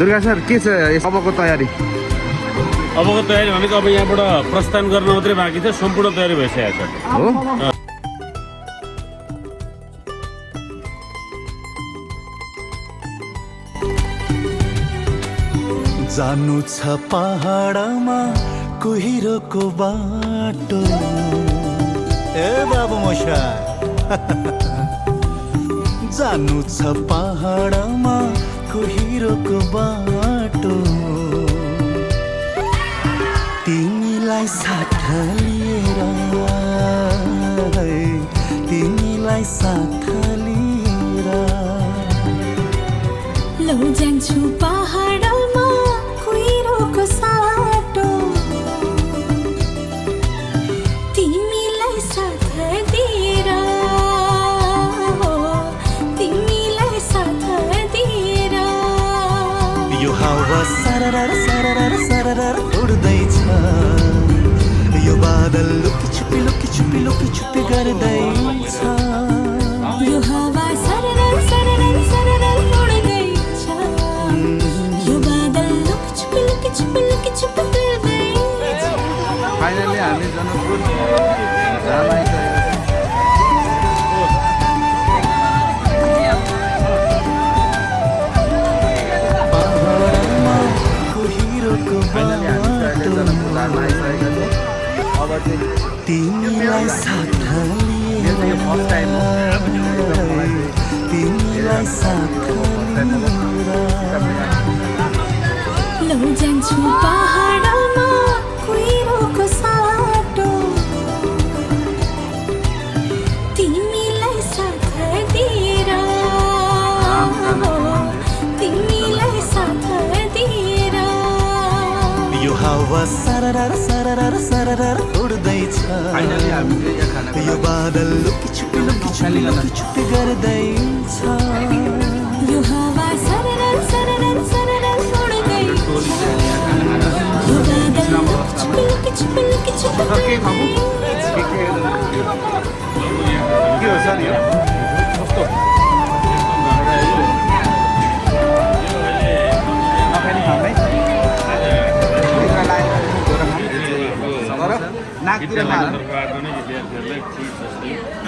Durga sir के छ अबको तयारी? अबको तयारी भनेको अब यहाँबाट प्रस्थान गर्न मात्रै बाँकी छ, सम्पूर्ण तयारी भइसकेको छ। हो जानु छ पहाडमा कुहिरोको बाटो ए बाबु मशाय जानु छ पहाडमा कुहिरोको बाटो तिमीलाई साथ लिएर तिमीलाई साथ लिएर लौ जान्छु पहाडमा कुहिरोको साटो तिमीलाई साथ दिएर तिमीलाई साथ दिएर यो हावा सररर सररर सररर उड्दैछ यो बादल लुकी छुपी गर्दैछ यो हावा सररर सररर सररर उड्दैछ यो बादल लुकी छुपी गर्दैछ। फाइनली हामी जनकपुर जान आइसकेका पहाडमा कुहिरोको बाटो अब चाहिँ तिमीलाई साथ लिएर फर्स्ट टाइम तिमीलाई साथ लिएर लौ जान्छु पहाडमा कुहिरोको साटो तिमीलाई साथ दिएर तिमीलाई साथ दिएर यो हावा सररर सररर सररर उड्दैछ फाइनली हामीले यहाँ खाना यो बादल लुकी छुपी गर्दैछ यो हावा सररर सररर सररर उड्दैछ यो बादल लुकी छुपी के खाऊ के हो सर यो कस्तो नखाने खाऊ है नाकतिर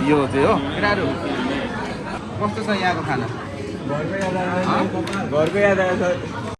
यो चाहिँ हो केटाहरू कस्तो छ यहाँको खाना? घरको याद आयो